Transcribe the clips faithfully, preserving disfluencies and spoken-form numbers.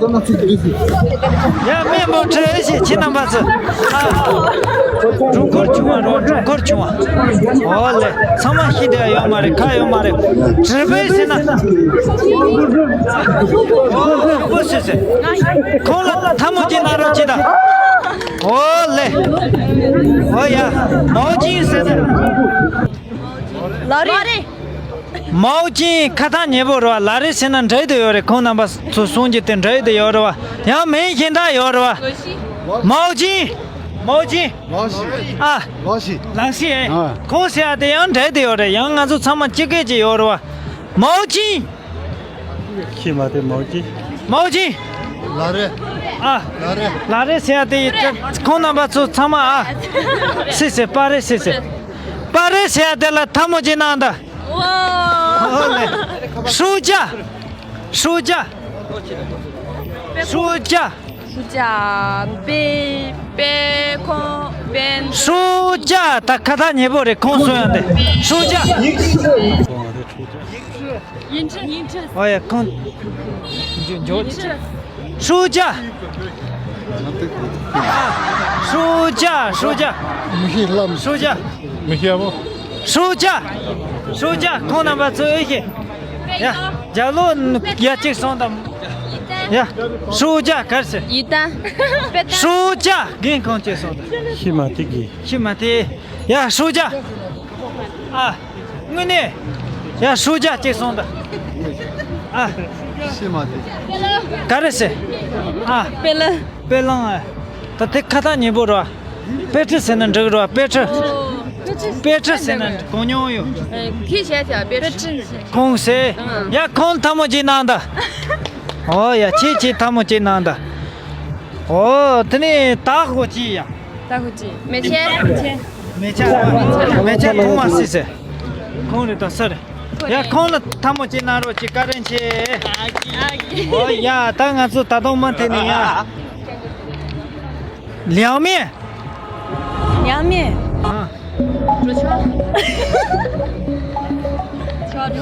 ཡ། མེ་མོ་ཁྲི་ཞེས་ཁྱེད་རྣམ་པ་ཚོ། ཨ། སྒྲུབ་སྐོར་བྱུང་བ་རོ། སྒྲུབ་སྐོར་བྱུང་བ། ཨོ་ལེ། ཚང་མ་ཤི་བསྡད་ཡོད་མ་རེད། ཁ་ཡོད་མ་རེད། གྲི་པའི་ཟེར་ན། ཨོ་ལེ། ཁོང་ལ་ཐལ་མོ་སྦྱར་གནང་རོགས་གྱིས་ད། ཨོ་ལེ། ཨོ་ཡ། མའོ་ཅིན་ཟེར་ན། ལ་རི། མའོ་ཅིན་ཁ་ཐག་ཉེ་པོ་རེད་བ། ལ་རི་ཟེར་ན་འདྲ་ཡི་དུ་ཡོད་རེད། ཁོང་རྣམ་པ་ཚོ་གསུང་རྒྱུ་དེ་འདྲ་ཡི་དུ་ཡོད་རེད་བ། ཡང་མིང་གཞན་དག་ཡོད་རེད་བ། མའོ་ཅིན། མའོ་ཅིན། ལའོ་ཞི། ཨ། ལའོ་ཞི། ལའོ་ཞི་ཨེ། ཨ། ཁོང་ཟེར་ཡ་དེ་ཡང་འདྲ་ཡི་དུ་ཡོད་རེད། ཡང་ང་ཚོ་ཚང་མ་སྤྱི་སྐད་ཅིག་ཡོད་རེད་བ། མའོ་ཅིན། ཁྱི་མ་དེ་མའོ་ཅིན། མའོ་ཅིན། ལ་རེ། ཨ། ལ་རེ། ལ་རེ་ཟེར་ཡ་དེ་ཡི་ཁོང་རྣམ་པ་ཚོ་ཚང་མ། ཨ། སི་སི་པ་རེ། སི་སི་པ་རེ་ཟེར་ཡ་དེ་ལ་ཐལ་མོ་སྦྱར་གནང་ད། ཨོ་ལེ། ཧྲུའུ་ཅཱ། ཧྲུའུ་ཅཱ། 书架。书架。 པེ། པེ་ཁོང་པེ། 书架。 ད་ཁ་ཐག་ཉེ་པོ་རེད། ཁོང་སུ་ཡང་དེ། 书架。 ཡིན་ཁྲི། ཡིན་ཁྲི། ཨོ་ཡ། ཁོང་འཇོ་འཇོ། 书架。 书架。 书架。 མི་ཤེས་ལམ། 书架。 མི་ཤེས་མོ། 书架。 书架། ཁོང་རྣམ་པ་ཚོས་ཨེ་ཤེས། ཡ། རྒྱ་ལོ་ཡ་གཅིག་སོང་དང་། ཡ། 书架 ག་རེ་ཟེར། ཡི་ད། 书架། རྒན་ཁོང་གཅིག་སོང་དང་། ཤི་མ་ཐིག་གི། ཤི་མ་ཐིག་ཡ། 书架། ཨ། དངོས་གནས། ཡ། 书架 གཅིག་སོང་དང་། ཨ། ཤི་མ་ཐིག་ག་རེ་ཟེར། ཨ། དཔེ་ལ། དཔེ་ལང་། ཨ། ད་དེ་ཁ་ཐག་ཉེ་པོ་རེད། དཔེ་ཁྲིད་ཟེར་ན་འགྲིག་རེད་པ། དཔེ་ཁྲིད། དཔེ་ཁྲིད་ཟེར་ན་གོ་མྱོང་ཡོད། ཁྱི་བྱས་ཀྱང་དཔེ་ཁྲིད། ཁོང་ཟེར། ཡ། ཁོང་ཐལ་མོ་གཅིག་གནང་དང་། ཨོ་ཡ། ཁྱེད་ཀྱིས་ཐལ་མོ་གཅིག་གནང་དང་། ཨོ། དེ་ནས་ད་གོ་ཅི་ཡ། ད་གོ་ཅི། མེ་ཆེ། མེ་ཆ། མེ་ཆ་ཐོག་མ་སི་ཟེར། ཁོང་རེད་ད་ས་རེད། ཡ། ཁོང་ལ་ཐལ་མོ་གཅིག་གནང་རོགས་གྱིས། བཀའ་དྲིན་ཆེ། ཨོ་ཡ། ད་ང་ཚོ་ད་དུང་མ་འཐེན་ནས་ཡ། 凉面。 凉面。 ཨ།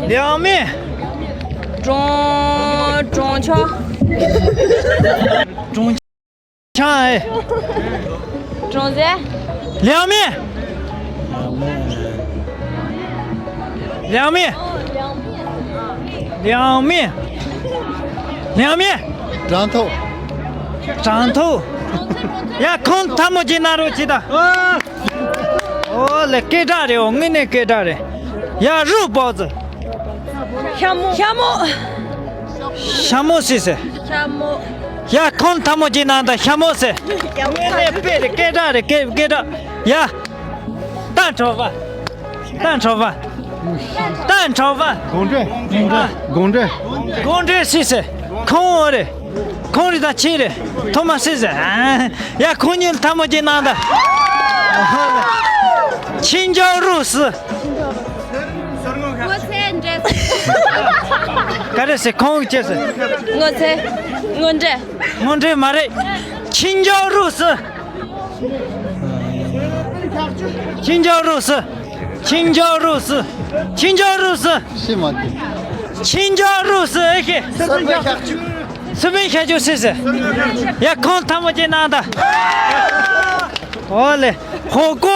凉面。 ཀྲོང་ཀྲོང་ཆོག་ཀྲོང་ཆང་ཨེ། ཀྲོང་ཟེ། 凉面。 凉面。 凉面། 凉面། 长头。 长头། 呀། ཁོང་ཐལ་མོ་གཅིག་གནང་རོགས་གྱིས་ད། ཨོ་ལེ། སྐད་གྲགས་རེད། འོ། དངོས་གནས་སྐད་གྲགས་རེད། ཡ། 肉包子། ཤ་མོ། ཤ་མོ། ཤ་མོ་སི་ཟེར། ཤ་མོ། ཡ། ཁོང་ཐལ་མོ་གཅིག་གནང་དང་། ཤ་མོ་སི། དངོས་གནས་དཔེ་རེད། སྐད་གྲགས་རེད། སྐད་སྐད་གྲགས། ཡ། 蛋炒饭། 蛋炒饭། 蛋炒饭། དགོང་དྲོ། དགོང་དྲོ། དགོང་དྲོ་སི་ཟེར། ཁོང་འོ་རེད། ཁོང་རེད་ད། ཁྱེད་རེད། ཐོག་མ་སི་ཟེར། ཡ། ཁོང་གཉིས་ཐལ་མོ་གཅིག་གནང་དང་། 青椒肉丝། སྔོ་ཚལ་འབྲས། ག་རེ་ཟེར། ཁོང་གིས་ཅི་ཟེར། སྔོ་ཚལ། སྔོ་འབྲས། སྔོ་འབྲས་མ་རེད། 青椒肉丝། 青椒肉丝། 青椒肉丝། 青椒肉丝། ཤི་མ་གི། 青椒肉丝། ཨེ་ཤེས། སོ་པའི་ཤ་ཆུ། སོ་པའི་ཤ་ཆུ་སི་ཟེར། ཡ། ཁོང་ཐལ་མོ་གཅིག་གནང་དང་། ཨོ་ལེ། 火锅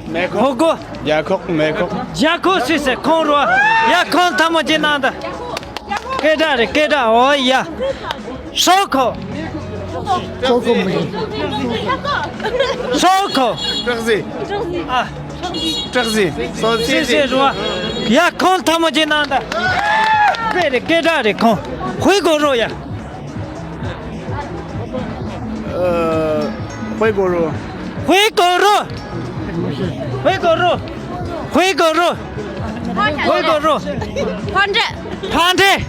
། 火锅། རྒྱ་ཁོག་མེ་ཁོག་རྒྱ་ཁོག་སི་ཟེར། ཁོང་རོ། ཡ། ཁོང་ཐལ་མོ་གཅིག་གནང་དང་། སྐད་གྲགས་རེད། སྐད་གྲགས། ཨོ་ཡ། 烧烤། 烧烤མི། 烧烤། སྐྲག་ཟེ། ཨ། སྐྲག་ཟེ། སོ་སི་སི་ཟེར་རོ། ཡ། ཁོང་ཐལ་མོ་གཅིག་གནང་དང་། དཔེ་རེད། སྐད་གྲགས་རེད། ཁོང་། 回锅肉། ཡ། 呃，回锅肉。 回锅肉། 回锅肉། 回锅肉། 回锅肉། ཕག་འབྲས། ཕག་འབྲས།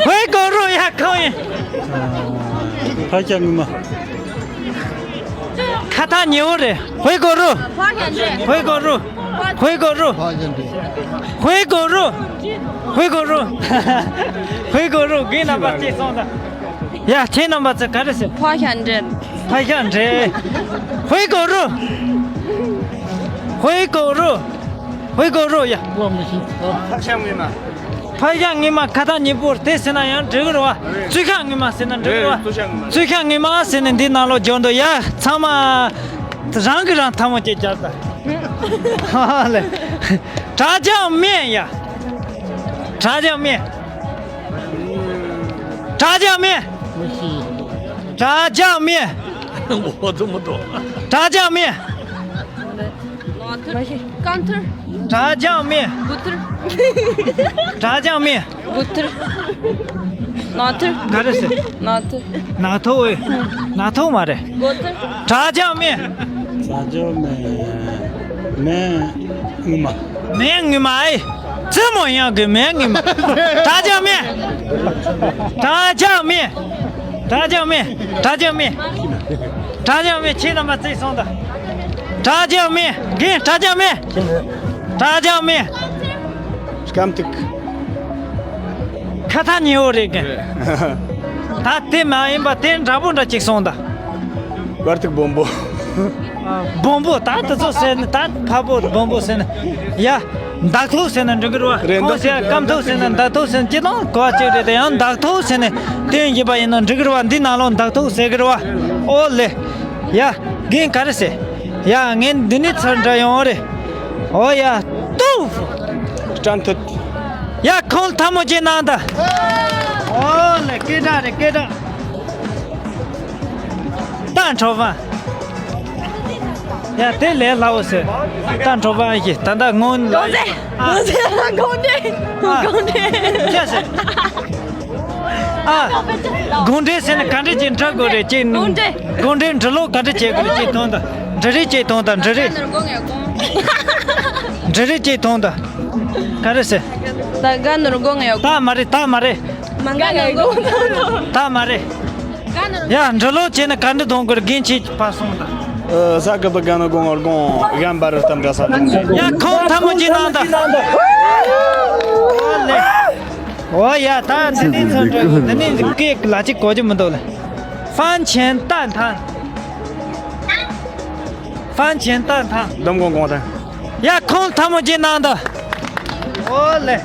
回锅肉། ཡ། ཁོང་ཡིན། ཕག་སྐྱག་ངོ་མ། ཁ་ཐག་ཉེ་བོ་རེད། 回锅肉། ཕག་འབྲས། 回锅肉། 回锅肉། ཕག་འབྲས། 回锅肉། 回锅肉། 回锅肉། རྒན་རྣམ་པ་གཅིག་སོང་དང་། ཡ། ཁྱེད་རྣམ་པ་ཚོ་ག་རེ་ཟེར། ཕག་ཤ་འབྲས། ཕག་ཤ་འབྲས། 回锅肉། 回锅肉། 回锅肉། ཡ། ཕག་ཤ་ངོ་མ། ཕག་ཤ་ངོ་མ་ཁ་ཐག་ཉེ་པོ་དེ་ཟེར་ན་ཡང་འགྲིག་གི་རེད་པ། 醉汉ངོ་མ་ཟེར་ན་འགྲིག་གི་རེད་པ། 醉汉ངོ་མ། 醉汉ངོ་མ་ཟེར་ནས་འདི་ནང་ལོགས་འབྱོར་འདུག། ཡ། ཚང་མ་རང་གིས་རང་ཐལ་མོ་གཅིག་རྒྱག་དང་། ཧ་ལེ། 炸酱面། ཡ། 炸酱面། 炸酱面། 炸酱面། 我都不懂。炸酱面། ནང་ཐུར། རྐང་ཐུར། 炸酱面། སྦུག་ཐུར། 炸酱面། སྦུག་ཐུར། ནང་ཐུར། ག་རེ་ཟེར། ནང་ཐུར། ནང་ཐུར་ཨེ། ནང་ཐུར་མ་རེད། སྦུག་ཐུར། 炸酱面། 炸酱面། 面། ངོ་མ། 面ངོ་མ་ཨེ། 怎么样个面ངོ་མ། 炸酱面། 炸酱面། 炸酱面། 炸酱面། 炸酱面། ཁྱེད་རྣམ་པ་གཅིག་སོང་དང་། 炸酱面། རྒན། 炸酱面། 炸酱面། སྐམ་ཐིག་ཁ་ཐག་ཉེ་བོ་རེད་རྒན། ད་དེ་མ་ཡིན་པ་དེ་འདྲ་པོ་འདྲ་ཅིག་སོང་ད། བར་ཐུག་སྦོམ་པོ། སྦོམ་པོ་ད་དེ་ཚོ་ཟེར་ནས་ད་ཕ་པོ་སྦོམ་པོ་ཟེར་ནས། ཡ། འདག་ཐོག་ཟེར་ན་འགྲིག་གི་རེད་བ། རེད། ཁོང་ཟེར་སྐམ་ཐོག་ཟེར་ན་འདག་ཐོག་ཟེར་ན་སྤྱི་བཏང་གོ་བ་གཅིག་རེད་དེ། ཡང་འདག་ཐོག་ཟེར་ནས་དེ་ཡིན་པ་ཡིན་ན་འགྲིག་གི་རེད་བ། འདི་ནང་ལོགས་འདག་ཐོག་ཟེར་གི་རེད་བ། ཨོ་ལེ། ཡ། རྒན་ག་རེ་ཟེར། ཡ། ངས་འདི་ནས་ཚུར་འདྲ་ཡོང་རེད། ཨོ་ཡ། ཏུ། སྐྲན་ཐུད། ཡ། ཁོང་ཐལ་མོ་ཅིག་གནང་ད། ཨོ་ལེ། སྐད་གྲགས་རེད། སྐད་གྲགས། ད་འཕྲོ་བ། ཡ། དེ་ལས་སླ་བོ་ཟེར། ད་འཕྲོ་བ་ཡིན། ད་ད་སྔོན་ལ། ཨ། དགོངས་དག། དགོངས་དག། ཨ། དགོངས་དག་ཟེར་ན་ག་འདྲ་ཅིག་འདྲི་དགོས་རེད་ཅེས། དགོངས་དག། དགོངས་དག་འབྲི་ལོག་ག་འདྲ་བྱེད་དགོས་རེད་ཅེས་དོན་དང་། འབྲི་རེས་ཅེས་དོན་དང་། འབྲི་རེས། འབྲི་རེས་ཅེས་དོན་དང་། ག་རེ་ཟེར། ད་ག་ནོར་དགོངས་ཡོད། ད་མ་རེད། ད་མ་རེད། མ་ག་ནོར་དགོངས། ད་མ་རེད། ཡ། འབྲི་ལོག་བྱས་ན་ག་འདྲ་གཏོང་དགོས་རེད། རྒན་ཁྱེད་ཕར་སོང་ད། ཨ། ས་ཀ་པ་ག་ན་གོང་ཨོར་གོང་གམ་པར་དམ་དྲག་ས་དང་། ཡ། ཁོང་ཐལ་མོ་ཅིག་གནང་ད། ཨོ་ལེ། ཨོ་ཡ། ད་འདི་ནས་ཚོ་འགྲོ། འདི་ནས་སྐད་ལ་ཅིག་གོ་རྒྱུ་མི་འདུག་ལེ། ཧྥན་ཆེན་ཏན་ཐང་། ཧྥན་ཆེན་ཏན་ཐང་། འདམ་གོང་གོང་ཐང་། ཡ། ཁོང་ཐལ་མོ་ཅིག་གནང་ད། ཨོ་ལེ།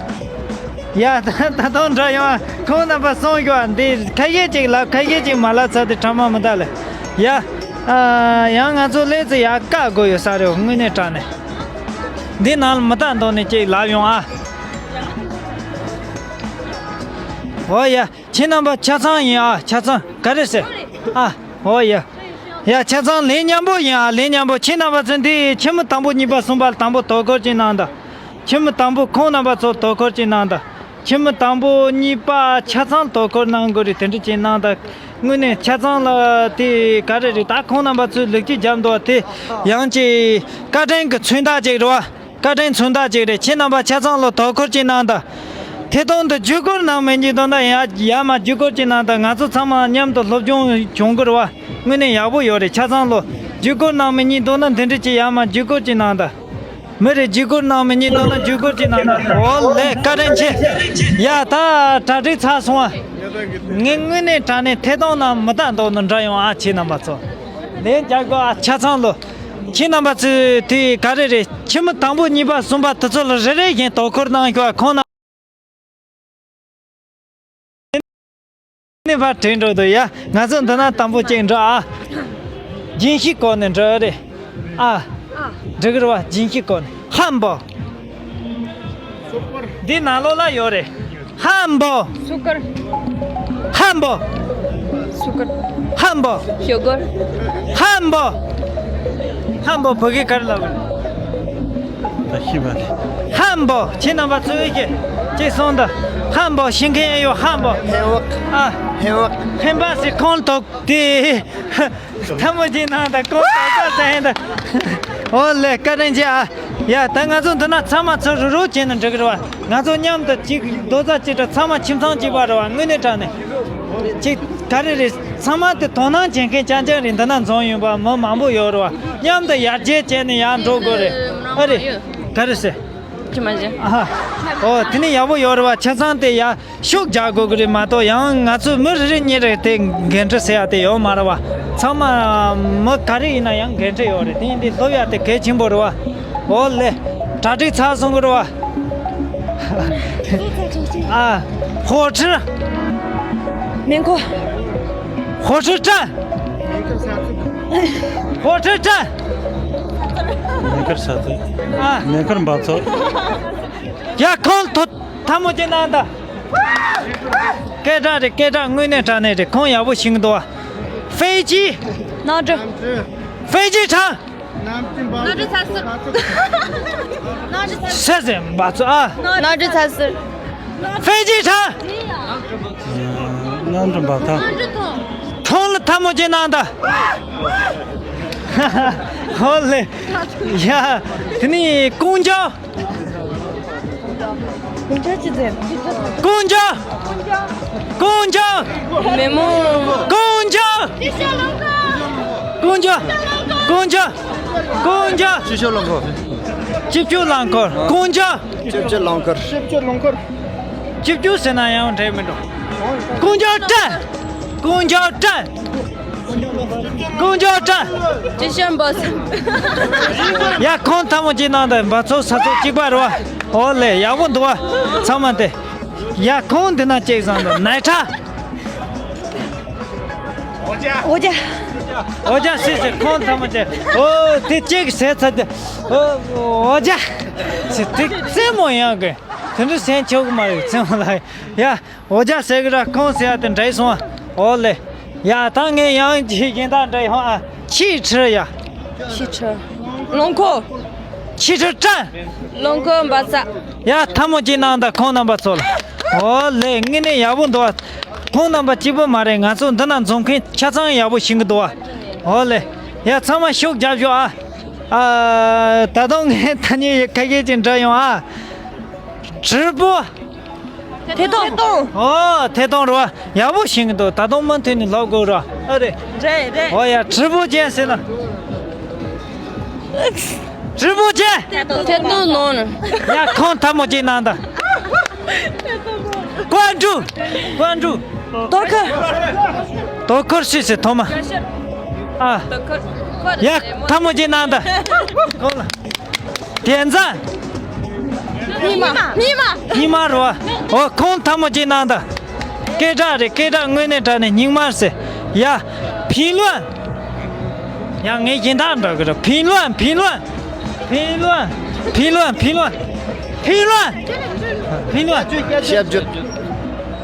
ཡ། ད་ད་དུང་འདྲ་ཡོང་། ཁོང་རྣམ་པ་སོང་ཤོག། འདི་ཁ་ཤས་ཅིག་ལབ། ཁ་ཤས་ཅིག་མ་ལབ་ཚར་དུས་ཁྲ་མ་མི་ད་ལེ། ཡ། ཨ། ཡང་ང་ཚོ་ལས་ཚེ་ཡར་བཀག་དགོས་ཡོད་ས་རེད། དངོས་གནས་དྲང་གནས། འདི་ནང་ལ་མི་ད་འདོགས་ནས་ཅིག་ལབ་ཡོང་ཨ། ཨོ་ཡ། ཁྱེད་རྣམ་པ་ཆ་ཚང་ཡིན་ཨ། ཆ་ཚང་། ག་རེ་ཟེར། ཨ། ཨོ་ཡ། ཡ། ཆ་ཚང་ལས་མཉམ་པོ་ཡིན་ཨ། ལས་མཉམ་པོ། ཁྱེད་རྣམ་པ་ཚོ་འདི་ཁྱིམ་མི་དང་པོ་གཉིས་པ་གསུམ་པ་ལ་དང་པོ་དོ་ཁུར་ཅིག་གནང་དང་། ཁྱིམ་མི་དང་པོ་ཁོང་རྣམ་པ་ཚོ་དོ་ཁུར་ཅིག་གནང་དང་། ཁྱིམ་མི་དང་པོ་གཉིས་པ་ཆ་ཚང་དོ་ཁུར་གནང་དགོས་རེད། དེ་འདྲ་ཅིག་གནང་དང་། དངོས་གནས་ཆ་ཚང་ལ་དེ་ག་རེ་རེད། ད་ཁོང་རྣམ་པ་ཚོས་ལེགས་སྐྱེས་བརྒྱབ་འདུག་བ། དེ་ཡང་ཅིག་བཀའ་དྲིན་གྱི་མཚོན་རྟགས་ཅིག་རེད་བ། བཀའ་དྲིན་མཚོན་རྟགས་ཅིག་རེད། ཁྱེད་རྣམ་པ་ཆ་ཚང་ལ་དོ་ཁུར་ཅིག་གནང་དང་། ཐད་གཏོང་དུ་བརྒྱུད་སྐུར་གནང་མི་གཉིས་དོན་དག་ཡ་ཡ་མ་བརྒྱུད་སྐུར་ཅིག་གནང་དང་། ང་ཚོ་ཚང་མ་མཉམ་དུ་སློབ་སྦྱོང་བྱུང་དགོས་རེད་བ། དངོས་གནས་ཡག་པོ་ཡོད་རེད། ཆ་ཚང་ལོ་བརྒྱུད་སྐུར་གནང་མི་གཉིས་དོན་དག་འདི་འདྲ་ཅིག་ཡ་མ་བརྒྱུད་སྐུར་ཅིག་གནང་དང་། མི་རེ་བརྒྱུད་སྐུར་གནང་མི་གཉིས་དོན་དག་བརྒྱུད་སྐུར་ཅིག་གནང་དང་། ཨོ་ལེ། བཀའ་དྲིན་ཆེ། ཡ། ད་གྲ་སྒྲིག་ཚར་སོང་བ། ངས་དངོས་གནས་དྲང་གནས་ཐད་གཏོང་ནང་མི་ད་འདོགས་ནི་འདྲ་ཡོང་ཨ། ཁྱེད་རྣམ་པ་ཚོ་ལན་རྒྱག་དགོས་ཨ། ཆ་ཚང་ལོ། ཁྱེད་རྣམ་པ་ཚོས་དེ་ག་རེ་རེད། ཁྱིམ་མི་དང་པོ་གཉིས་པ་གསུམ་པ་དེ་ཚོ་ལ་རེ་རེ་བཞིན་དོ་ཁུར་གནང་ཤོག། ཁོང་རྣམ་ནས་ཕར་དྲན་འགྲོ་འདུག་ཡ། ང་ཚོ་འདི་ན་དང་པོ་གཅིག་འགྲོ་ཨ། རྒྱན་ཤེས་གོ་ནས་འགྲོ་རེད་ཨ། འགྲིག་རེད་བ། རྒྱན་ཤེས་གོ་ནས། ཧམ་པོ། འདི་ནང་ལོགས་ལ་ཡོད་རེད། ཧམ་པོ། སུ་ཀར། ཧམ་པོ། སུ་ཀར། ཧམ་པོ། ཤོག་གོར། ཧམ་པོ། ཧམ་པོ་བོད་སྐད་ག་རེ་ལབ་དགོས། ད་ཤི་བ་རེད། ཧམ་པོ། ཁྱེད་རྣམ་པ་ཚོས་ཀྱི་ཅིག་གསུངས་དང་། ཧམ་པོ་ཤི་མཁན་ཡོད། ཧམ་པོ། ཧེ་བག་ཨ། ཧེ་བག་ཧེ་བག་སི་ཁོང་ཐོག་དེ། ཐལ་མོ་ཅིག་གནང་དང་། ཁོང་ཐོག་ས་ས་ཧེ་ད། ཨོ་ལེ། བཀའ་དྲིན་ཆེ་ཨ། ཡ། ད་ང་ཚོ་འདི་ན་ཚང་མ་ཚུར་རུག་རུག་བྱས་ན་འགྲིག་གི་རེད་བ། ང་ཚོ་མཉམ་དུ་གཅིག་རྡོག་རྩ་གཅིག་སྒྲིལ། ཚང་མ་ཁྱིམ་ཚང་གཅིག་པ་རེད་བ། དངོས་གནས་དྲང་གནས་ཅིག་ག་རེ་རེད། ཚང་མ་དེ་དོ་སྣང་བྱེད་མཁན་རྐྱང་རྐྱང་རེད། འདི་ན་འཛོམས་ཡོང་བ་མི་མང་པོ་ཡོད་རེད་བ། མཉམ་དུ་ཡར་རྒྱས་བྱས་ནས་ཡར་འགྲོ་དགོས་རེད། ཨ་རེད། ག་རེ་ཟེར། ཅི་མ་བྱེད། ཨ་ཧ། ཨོ། དེ་ནི་ཡག་པོ་ཡོད་རེད་བ། ཆ་ཚང་དེ་ཡ། ཤུགས་རྒྱག་དགོས་ཀྱི་རེད་མ་གཏོགས། ཡང་ང་ཚོ་མི་རེ་རེ་གཉིས་རེ་དེ་འགན་འཁྲི་ཟེར་ཡ་དེ་ཡོད་མ་རེད་བ། ཚང་མ་མི་ག་རེ་ཡིན་ན་ཡང་འགན་འཁྲི་ཡོད་རེད། དེ་ཡིན་དུས་སློབ་ཡ་དེ་གལ་ཆེན་པོ་རེད་བ། ཨོ་ལེ། གྲ་སྒྲིག་ཚར་སོང་གི་རེད་བ། ཨ། ཧོ་ཁྲི། མེ་འཁོར། ཧོ་ཁྲི་ཀྲ། ཧོ་ཁྲི་ཀྲ། མེ་འཁོར་ས་ཚིགས། ཨ། མེ་འཁོར་འབབ་ཚུགས། ཡ། ཁོང་ཐོ་ཐལ་མོ་ཅིག་གནང་དང་། སྐད་གྲགས་རེད། སྐད་གྲགས་དངོས་གནས་དྲང་གནས་རེད། ཁོང་ཡག་པོ་ཤེས་ཀྱི་འདུག་བ། ཧྥེ་ཅི། ནང་འགྲོ། ཧྥེ་ཅི་ཁྲང་། ནང་འགྲོ་ཚ་ཟེར། ནང་འགྲོ་ཚ་ཟེར། ཨ། ནང་འགྲོ་ཚ་ཟེར། ཧྥེ་ཅི་ཁྲང་། ནང་འགྲོ་འབབ་ཐང་། ཁྲོང་ལ་ཐལ་མོ་ཅིག་གནང་དང་། ཧོ་ལེ། ཡ། དེ་ནི་ཀུང་ཇོ། ཀུང་ཇོ་ཅི་ཟེར། ཀུང་ཇོ། ཀུང་ཇོ། མེ་མོ། ཀུང་ཇོ། ཀུང་ཇོ། ཀུང་ཇོ། ཀུང་ཇོ། སྤྱི་སྤྱོད་རླངས་འཁོར། སྤྱི་སྤྱོད་རླངས་འཁོར། ཀུང་ཇོ། སྤྱི་སྤྱོད་རླངས་འཁོར། སྤྱི་སྤྱོད་རླངས་འཁོར། སྤྱི་སྤྱོད་ཟེར་ན་ཡང་འགྲིག་མི་འགྲོ། ཀུང་ཇོ་ཀྲ། ཀུན་མཆོག་བཀྲ། ཀུན་མཆོག་བཀྲ། ཅི་ཞན་བོ་ས། ཡ། ཁོང་ཐལ་མོ་སྒྲིལ་གནང་དང་། འབག་ཚོ་ས་ཚོ་གཅིག་པ་རེད་བ། ཨོ་ལེ། ཡག་པོ་འདུག་བ། ཚང་མ་དེ། ཡ། ཁོང་འདི་ན་ཅིག་བཟང་འདུག་ནའི་ཁྲ། ཨོ་ཇ། ཨོ་ཇ་སི་སི། ཁོང་ཐལ་མོ་སྒྲིལ། ཨོ་དེ་ཅིག་ཟེར་ཚར་དེ། ཨོ་ཨོ་ཇ་སི་དེ་རྩེད་མོ་ཡང་གི། དེ་འདྲ་ཟེར་ཆོག་གི་མ་རེད། རྩེད་མོ་ལ། ཡ། ཨོ་ཇ་ཟེར་གི་ར། ཁོང་ཟེར་ཡ་དེ་འདྲ་སོང་བ། ཨོ་ལེ། ཡ། ད་ངས་ཡང་ཅིག་གཞན་དག་འདྲ་ཡོང་ཨ། ཆིག་ཁྲི། ཡ། ཆིག་ཁྲི། རླངས་འཁོར། ཆིག་ཁྲི་བཀྲ། རླངས་འཁོར་འབག་ས། ཡ། ཐལ་མོ་སྒྲིལ་གནང་དང་ཁོང་རྣམ་པ་ཚོ་ལ། ཨོ་ལེ། དངོས་གནས་ཡག་པོ་འདུག་བ། ཁོང་རྣམ་པ་གཅིག་པུ་མ་རེད། ང་ཚོ་འདི་ན་འཛོམས་མཁན་ཆ་ཚང་ཡག་པོ་ཞིག་གི་འདུག་བ། ཨོ་ལེ། ཡ། ཚང་མ་ཤུགས་རྒྱབ་ཤོག་ཨ། ཨ། ད་དུང་ངས་ཐ་སྙད་ཁ་ཤས་ཅིག་འདྲ་ཡོང་ཨ། དྲིལ་བུ། ཐད་གཏོང་། ཐད་གཏོང་། ཨོ། ཐད་གཏོང་རེད་བ། ཡག་པོ་ཞིག་གི་འདུག་ད་དུང་མུ་མཐུད་ནས་ལབ་དགོས་ར། ཨ་རེད། རེད་རེད། ཨོ་ཡ། དྲིལ་བུ་ཅན་ཟེར་ན། དྲིལ་བུ་ཅན། ཐད་གཏོང་ནང་ན། ཡ། ཁོང་ཐལ་མོ་སྒྲིལ་གནང་དང་། ཀོན་ཀྲུའུ། ཀོན་ཀྲུའུ། དོ་ཁུར། དོ་ཁུར་སུས་ཟེར་ཐོག་མ། ཨ། ཡ། ཐལ་མོ་སྒྲིལ་གནང་དང་། ཁོང་ལ། དེ་ཚོ། སྙིགས་མ། སྙིགས་མ། སྙིགས་མ་རེད་བ། ཨོ། ཁོང་ཐལ་མོ་སྒྲིལ་གནང་དང་། སྐད་གྲགས་རེད། སྐད་གྲགས་དངོས་གནས་དྲང་གནས་སྙིགས་མ་ཟེར། ཡ། ཕིང་ལོན། ཡ། ངས་གཞན་དག་འདྲ་གི་རེད། ཕིང་ལོན། ཕིང་ལོན། ཕིང་ལོན། ཕིང་ལོན། ཕིང་ལོན། ཕིང་ལོན། ཞབས་ཀྱུ།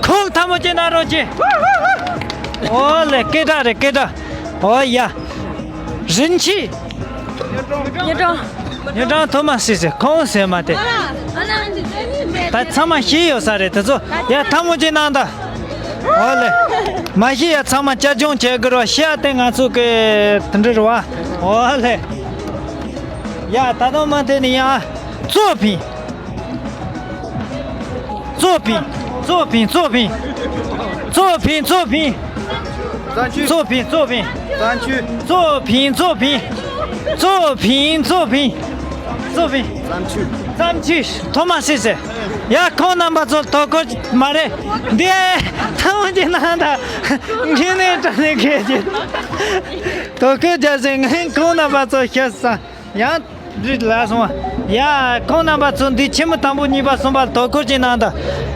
ཁོང་ཐལ་མོ་སྒྲིལ་གནང་རོགས་གྱིས། ཨོ་ལེ། སྐད་གྲགས་རེད། སྐད་གྲགས། ཨོ་ཡ། རིན་ཆེན། ཉི་སྒྲོན། ཉི་སྒྲོན། ཐོག་མ་སུས་ཟེར། ཁོང་ཟེར་མ་དེ། ད་ཚང་མ་ཤེས་ཡོད་ས་རེད་དེ་ཚོ། ཡ། ཐལ་མོ་སྒྲིལ་གནང་དང་། ཨོ་ལེ། མ་ཤེས་ཡ་ཚང་མ་བསྐྱར་སྦྱོང་བྱེད་དགོས་རེད་བ། ཤེས་ཡ་དེ་ང་ཚོ་གི་དེ་འདྲ་རེད་བ། ཨོ་ལེ། ཡ། ད་དུང་མུ་མཐུད་ནས་ཡ། གཙོ་ཕིང་། གཙོ་ཕིང་། གཙོ་ཕིང་། གཙོ་ཕིང་། གཙོ་ཕིང་། གཙོ་ཕིང་། གཙོ་ཕིང་། གཙོ་ཕིང་། གཙོ་ཕིང་། གཙོ་ཕིང་། གཙོ་ཕིང་། གཙོ་ཕིང་། གཙོ་ཕིང་། བརྩམས་ཆོས། བརྩམས་ཆོས། ཐོག་མ་སུས་ཟེར། ཡ། ཁོང་རྣམ་པ་ཚོ་དོ་ཁུར་མ་རེད། འདི་ཐལ་མོ་སྒྲིལ་གནང་དང་། དངོས་གནས་དྲང་གནས་གལ་ཆེ། དོ་ཁུར་རྒྱབ་ཟེར། ངས་ཁོང་རྣམ་པ་ཚོ་ཤེས་ས། ཡང་རིག་ལ་སོང་བ། ཡ། ཁོང་རྣམ་པ་ཚོ་འདི་ཆེན་མོ་དང་པོ་གཉིས་པ་གསུམ་པ་དོ་ཁུར་ཅིག་གནང་དང་།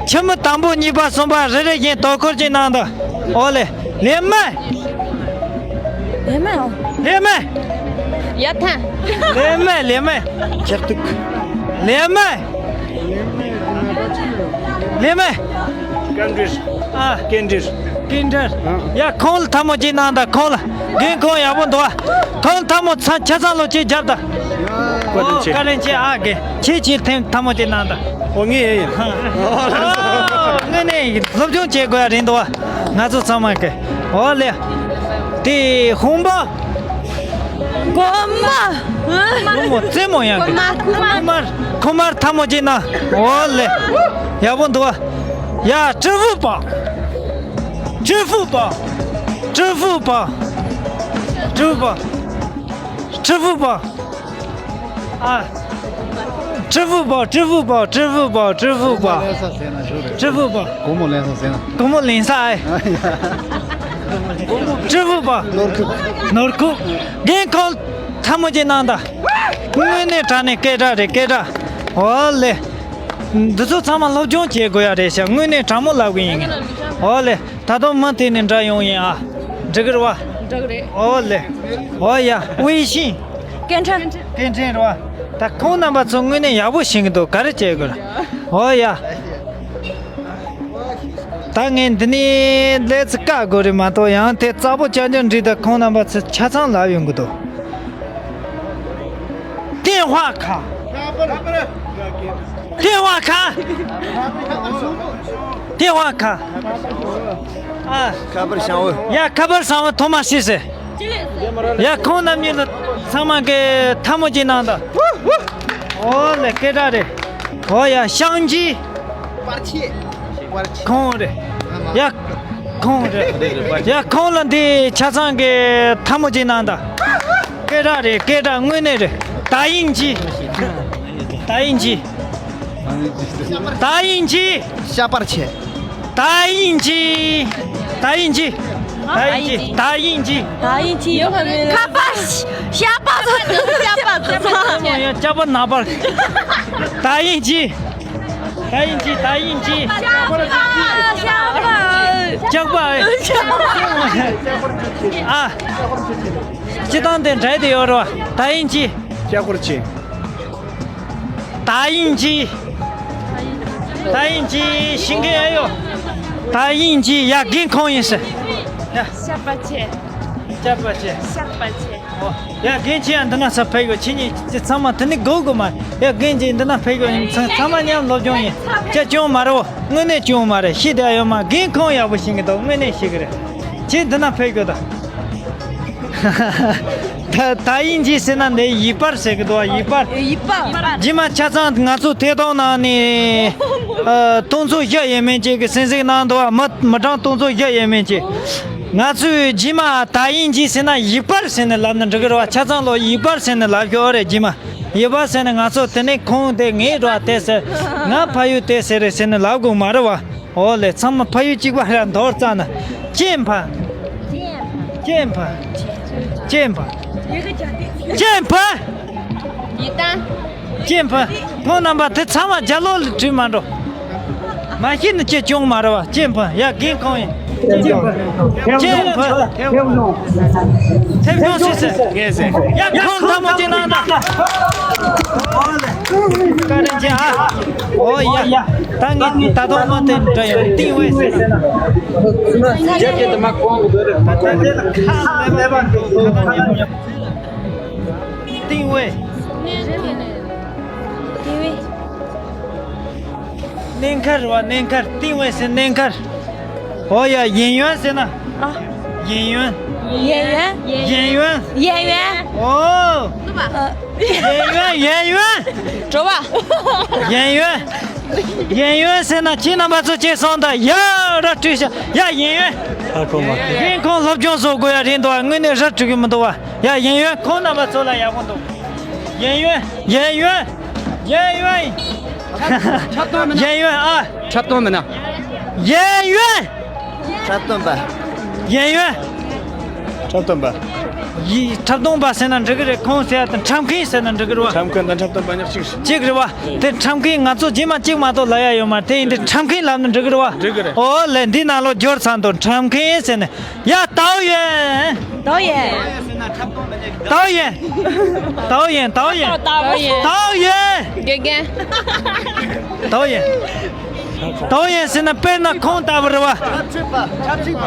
ཆེན་མོ་དང་པོ་གཉིས་པ་གསུམ་པ་རེ་རེ་བཞིན་དོ་ཁུར་ཅིག་གནང་དང་། ཨོ་ལེ། ལེ་མ། ལེ་མ། ལེ་མ། ཡ་ཐན། ལེ་མ། ལེ་མ། ཁྱེར་ཐུག་ལེ་མ། ལེ་མ། སྐད་འདྲིར། ཨ། སྐད་འདྲིར། སྐད་འདྲིར། ཡ། ཁོང་ལ་ཐལ་མོ་སྒྲིལ་གནང་དང་། ཁོང་ལ། རྒན་ཁོང་ཡག་པོ་འདུག་བ། ཁོང་ཐལ་མོ་ཚ་ཆ་ཚང་ལོ་ཅིག་རྒྱབ་དང་། བཀའ་དྲིན་ཆེ། ཨོ། བཀའ་དྲིན་ཆེ། ཨ། རྒན་ཁྱེད་ཀྱིས་ཐེངས་ཐལ་མོ་སྒྲིལ་གནང་དང་། ཨོ། ངས་ཡིན། ཨོ། དངོས་གནས་སློབ་སྦྱོང་བྱེད་དགོས་ཡ་རེད་འདུག་བ། ང་ཚོ་ཚང་མ་གི། ཨོ་ལེ། དེ་ཧོང་པ། གོང་མ། ཁོ་མོ་རྩེད་མོ་ཡང་གི། ཁོ་མ། ཁོ་མ། ཁོ་མར་ཐལ་མོ་སྒྲིལ་གནང་། ཨོ་ལེ། ཡག་པོ་འདུག་བ། ཡ། ཀྲི་ཧྥུ་པ། ཀྲི་ཧྥུ་པ། ཀྲི་ཧྥུ་པ། ཀྲི་ཧྥུ་པ། ཀྲི་ཧྥུ་པ། ཨ། ཀྲི་ཧྥུ་པ། ཀྲི་ཧྥུ་པ། ཀྲི་ཧྥུ་པ། ཀྲི་ཧྥུ་པ། ཀྲི་ཧྥུ་པ། སྒོར་མོ་ལེན་ས་ཟེར་ན། སྒོར་མོ་ལེན་ས་ཨེ། ཀྲི་ཧྥུ་པ། ནོར་ཁུག་ནོར་ཁུག་རྒན་ཁོང་ཐལ་མོ་སྒྲིལ་གནང་དང་། དངོས་གནས་དྲང་གནས་སྐད་གྲགས་རེད། སྐད་གྲགས། ཨོ་ལེ། འདི་ཚོ་ཚང་མ་སློབ་སྦྱོང་བྱེད་དགོས་ཡ་རེད་ཤག་དངོས་གནས་དྲང་མོ་ལབ་གི་ཡིན། ཨོ་ལེ། ད་དུང་མུ་མཐུད་ནས་འདྲ་ཡོང་ཡིན་ཨ། འགྲིག་གི་རེད་བ། འགྲིག་གི་རེད། ཨོ་ལེ། ཨོ་ཡ། ཝེ་ཤིན། སྐད་འཕྲིན། སྐད་འཕྲིན་རེད་བ། ད་ཁོང་རྣམ་པ་ཚོ་དངོས་གནས་ཡག་པོ་ཤེས་ཀྱི་འདུག་ག་རེ་བྱེད་དགོས་རེད། ཨོ་ཡ། ད་ངས་འདི་ནས་ལས་ཚིག་བཀག་དགོས་རེད་མ་གཏོགས། ཡང་དེ་རྩ་པོ་ཅག་ཅག་འདྲི་ད་ཁོང་རྣམ་པ་ཚོ་ཆ་ཚང་ལབ་ཡོང་གི་འདུག་ཏེན་ཧྭ་ཁ། ཏེན་ཧྭ་ཁ། ཏེན་ཧྭ་ཁ། ཨ། ཁ་པར་བྱང་བོ། ཡ། ཁ་པར་བྱང་བོ་ཐོག་མ་སུས་ཟེར། ཡ། ཁོང་རྣམ་གཉིས་ལ་ཚང་མ་གི་ཐལ་མོ་སྒྲིལ་གནང་དང་། ཨོ་ལེ། སྐད་གྲགས་རེད། ཨོ་ཡ། ཤང་ཅི། པར་ཆས། པར་ཆས། ཁོང་རེད། ཡ། ཁོང་རེད། ཡ། ཁོང་ལ་འདི་ཆ་ཚང་གི་ཐལ་མོ་སྒྲིལ་གནང་དང་། སྐད་གྲགས་རེད། སྐད་གྲགས་དངོས་གནས་རེད། ཏ་ཡིན་ཅི། ཏ་ཡིན་ཅི། ཏ་ཡིན་ཅི། ཤ་པར་ཆས། ཏ་ཡིན་ཅི། ཏ་ཡིན་ཅི། 打印机，打印机。打印机有很美。看吧，下巴子，下巴子。哎呀，下巴拿吧。打印机，打印机，打印机。下巴，下巴。下巴。啊，这当点摘的有是吧？打印机。 ཀྱ་ཀོར་ཆེ། 打印机。打印机 ཤེས་མཁན་ཡོད། 打印机 ཡ་རྒན་ཁོང་ཡིན་ཟེར། ཡ། ཤ་པ་ཆེ། ཤ་པ་ཆེ། ཤ་པ་ཆེ། ཨོ། ཡ་རྒན་ཁྱེད་ཡང་འདི་ན་ས་ཕེབས་དགོས། ཁྱེད་གཉིས་ཚང་མ་དེ་ནི་དགོས་དགོས་མ། ཡ་རྒན་གྱིས་འདི་ན་ཕེབས་དགོས། ཚང་མ་མཉམ་སློབ་སྦྱོང་ཡིན། ཅི་སྐྱོན་མ་རེད། དངོས་གནས་སྐྱོན་མ་རེད། ཤེས་བསྡད་ཡོད་མ། རྒན་ཁོང་ཡག་པོ་ཤེས་ཀྱི་འདུག་དངོས་གནས་ཤེས་ཀྱི་རེད། ཁྱེད་འདི་ན་ཕེབས་དགོས་ད། 打印机 ཟེར་ན་འདི་ཡིག་པར་ཟེར་གི་འདུག་བ། ཡིག་པར། ཡིག་པར། རྗེས་མ་ཆ་ཚང་ང་ཚོ་ཐད་གཏོང་ནང་ནས་ཨ་སྟོང་ཚོ་བཞི་ཡས་མས་ཅིག་གི་གསན་གཟིགས་གནང་འདུག་བ། མི་མི་གྲངས་སྟོང་ཚོ་བཞི་ཡས་མས་ཅིག་ང་ཚོས་རྗེས་མ་打印机 ཟེར་ན་ཡིག་པར་ཟེར་ནས་ལབ་ན་འགྲིག་གི་རེད་བ། ཆ་ཚང་ལོ་ཡིག་པར་ཟེར་ནས་ལབ་ཤོག་རེད། རྗེས་མ་ཡིག་པར་ཟེར་ནས་ང་ཚོ་དེ་ནས་ཁོང་དེ་ངའི་རོ་བ་དེ་ཟེར། ང་ཕ་ཡུལ་དེ་ཟེར་རེད་ཟེར་ནས་ལབ་དགོས་མ་རེད་བ། ཨོ་ལེ། ཚང་མ་ཕ་ཡུལ་གཅིག་པ་ར་མདོར་བཙལ་ན། ཅེན་ཕ། ཅེན་ཕ། ཅེན་ཕ། ཅེན་ཕ། ཡི་ད། ཅེན་ཕ། ཁོང་རྣམ་པ་དེ་ཚང་མ་རྒྱ་ལོ་ལ་བྲིས་མ་འགྲོ། མ་ཤེས་ན་ཅི་བྱུང་མ་རེད་བ། ཅེན་ཕ། ཡ་རྒན་ཁོང་ཡིན། ཅེན་ཕ། ཅེན་ཕ། ཐེབས་ཡོང་ཟེར་ཟེར། ངས་ཟེར། ཡ་ཁོང་ཐལ་མོ་ཅིག་གནང་དང་། བཀའ་དྲིན་ཆེ་ཨ། ཨོ་ཡ། ད་ངས་ད་དུང་མ་བསྟན་འདྲ་ཡོད། ཏིང་ཝེ་ཟེར། ད་ལྟ་ཁ་ལ་མེད་པ་འགྲོ་ཁ་ད་ཉོ་ཉོ། ཏིང་ཝེ། ཏིང་ཝེ། གནས་མཁར་བ། གནས་མཁར། ཏིང་ཝེ་ཟེར་གནས་མཁར། ཨོ་ཡ། ཡེན་ཡོན་ཟེར་ན། ཨ། ཡེན་ཡོན། ཡེན་ཡོན། ཡེན་ཡོན། ཡེན་ཡོན། ཨོ། ཨ། ཡེན་ཡོན། ཡེན་ཡོན། འགྲོ་བ། ཡེན་ཡོན། ཡེན་ཡོན་ཟེར་ན་ཁྱེད་རྣམ་པ་ཚོ་ཅེས་སོང་ད་ཡ་ར་སྤྲོད་ཤག་ཡ་ཡེན་ཡོན། ཨ་ཁོ་མ། རྒན་ཁོང་སློབ་སྦྱོང་བཟོ་དགོས་ཡ་རེད་འདུག་བ། དངོས་གནས་ར་སྤྲོད་གི་མི་འདུག་བ། ཡ་ཡེན་ཡོན། ཁོང་རྣམ་པ་ཚོ་ལ་ཡག་པོ་འདུག་ཡེན་ཡོན། ཡེན་ཡོན། ཡེན་ཡོན། འཁྲབ་སྟོན་མིན་ན། ཡེན་ཡོན་ཨ། འཁྲབ་སྟོན་མིན་ན། ཡེན་ཡོན། འཁྲབ་སྟོན་པ། ཡེན་ཡོན། འཁྲབ་སྟོན་པ། ཡི། འཁྲབ་སྟོན་པ་ཟེར་ན་འགྲིག་གི་རེད། ཁོང་ཟེར་ཡ་དེ་འཁྲབ་མཁན་ཟེར་ན་འགྲིག་གི་རེད་བ། འཁྲབ་མཁན་དང་འཁྲབ་སྟོན་པ་གཉིས་གཅིག་རེད། གཅིག་རེད་བ། དེ་འཁྲབ་མཁན་ང་ཚོ་རྗེས་མ་གཅིག་མ་གཏོགས་ལབ་ཡ་ཡོད་མ་རེད། དེ་ཡིན་དུས་འཁྲབ་མཁན་ལབ་ན་འགྲིག་གི་རེད་བ། འགྲིག་གི་རེད། ཨོ་ལེ། འདི་ནང་ལོགས་འབྱོར་ཚར་འདུག་འཁྲབ་མཁན་ཟེར་ནས། ཡ། 导演། 导演། 导演། 导演。 导演。 导演。 导演། 导演། 导演། 导演ཟེར་ན་དཔེར་ན་ཁོང་ལྟ་བུ་རེད་བ། འཁྲབ་ཁྲིད་པ། འཁྲབ་ཁྲིད་པ།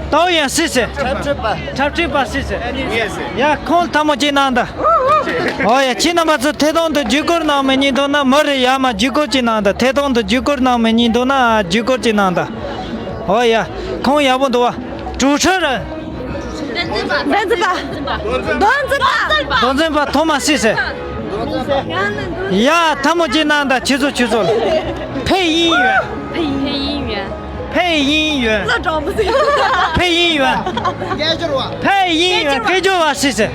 导演ཟེར་ཟེར། འཁྲབ་ཁྲིད་པ། འཁྲབ་ཁྲིད་པ་ཟེར་ཟེར། ཡ་ཁོང་ཐལ་མོ་ཅིག་གནང་དང་། ཨོ་ཡ། ཁྱེད་རྣམ་པ་ཚོ་ཐད་གཏོང་དུ་བརྒྱུད་སྐུར་གནང་མི་ཉན་འདུག་ན། མི་རེ་ཡ་མ་བརྒྱུད་སྐུར་ཅིག་གནང་དང་། ཐད་གཏོང་དུ་བརྒྱུད་སྐུར་གནང་མི་ཉན་འདུག་ན་བརྒྱུད་སྐུར་ཅིག་གནང་དང་། ཨོ་ཡ། ཁོང་ཡག་པོ་འདུག་བ། 主持人། མདོ་འཛིན་པ། མདོ་འཛིན་པ། མདོ་འཛིན་པ། མདོ་འཛིན་པ་ཐོག་མ་སུས་ཟེར། ཡ་ཐལ་མོ་ཅིག་གནང་དང་། ཁྱེད་ཚོ་ཁྱེད་ཚོ་ལ། 配音员། 配音员། 配音员། 配音员། 配音员། 配音员། སྐད་སྒྱུར་བ་སུས་ཟེར།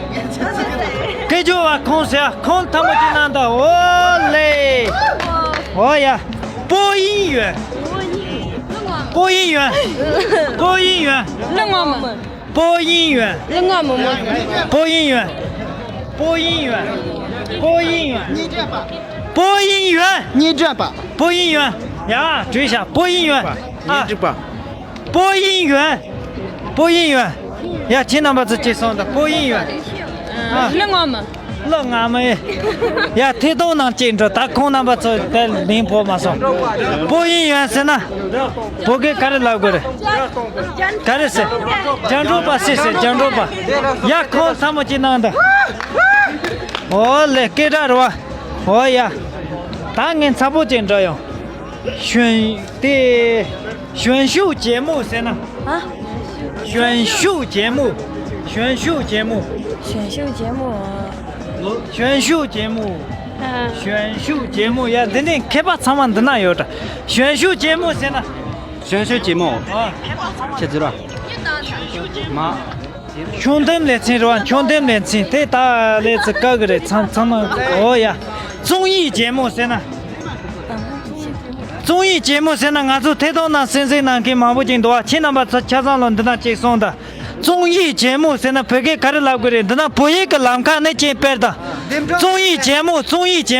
སྐད་སྒྱུར་བ་ཁོང་ཟེར། ཁོང་ཐལ་མོ་ཅིག་གནང་དང་། ཨོ་ལེ། ཨོ་ཡ། 播音员། 播音员། 播音员། 播音员。 播音员。 播音员。 播音员。 播音员。 播音员。 播音员。 ཡ། བྲིས་ཤག 播音员。 ཨ། 播音员། 播音员། ཡ། ཁྱེད་རྣམ་པ་ཚོ་ཅིག་སོང་དང་། 播音员། ཨ། 那我们། 那我们། ཡ། ཐད་གཏོང་ནང་ཅིག་འགྲོ། ད་ཁོང་རྣམ་པ་ཚོ་དེ་ལིང་ཕོག་མ་སོང་། 播音员ཟེར་ན། བོད་སྐད་ག་རེ་ལབ་དགོས་རེད། ག་རེ་ཟེར། རྒྱང་སྒྲོག་པ་ཟེར་ཟེར། རྒྱང་སྒྲོག་པ། ཡ། ཁོང་ཐལ་མོ་ཅིག་གནང་དང་། ཨོ་ལེ། སྐད་གྲགས་རེད་བ། ཨོ་ཡ། ད་ངས་མཚར་པོ་ཅིག་འདྲ་ཡོང་། 选། དེ། 选秀节目ཟེར་ན། ཨ། 选秀节目། 选秀节目། 选秀节目。 选秀节目། 啊。 选秀节目། ཡ། འདི་ནི་མཁས་པ་ཚང་མ་འདི་ན་ཡོད་དྲ། 选秀节目ཟེར་ན། 选秀节目། ཨ། ཁྱེད་ཚོ་ར། མ། 球探ལེ་ཚན་རེད་བ། 球探ལེ་ཚན། དེ་ད་ལེ་ཚན་བཀག་གི་རེད། ཚང་ཚང་མ། ཨོ་ཡ། 综艺节目ཟེར་ན། 综艺节目ཟེར་ན་ང་ཚོ་ཐད་གཏོང་ནང་གསན་གཟིགས་གནང་མཁན་མང་པོ་ཅིག་འདུག་བ། ཁྱེད་རྣམ་པ་ཚོ་ཆ་ཚང་ལོ་འདི་ན་ཅིག་སོང་དང་། 综艺节目ཟེར་ན་བོད་སྐད་ག་རེ་ལབ་དགོས་རེད། འདི་ན་བོད་ཡིག་གི་ལམ་ཁ་ནས་ཅིག་སྤེལ་དང་། 综艺节目，综艺节目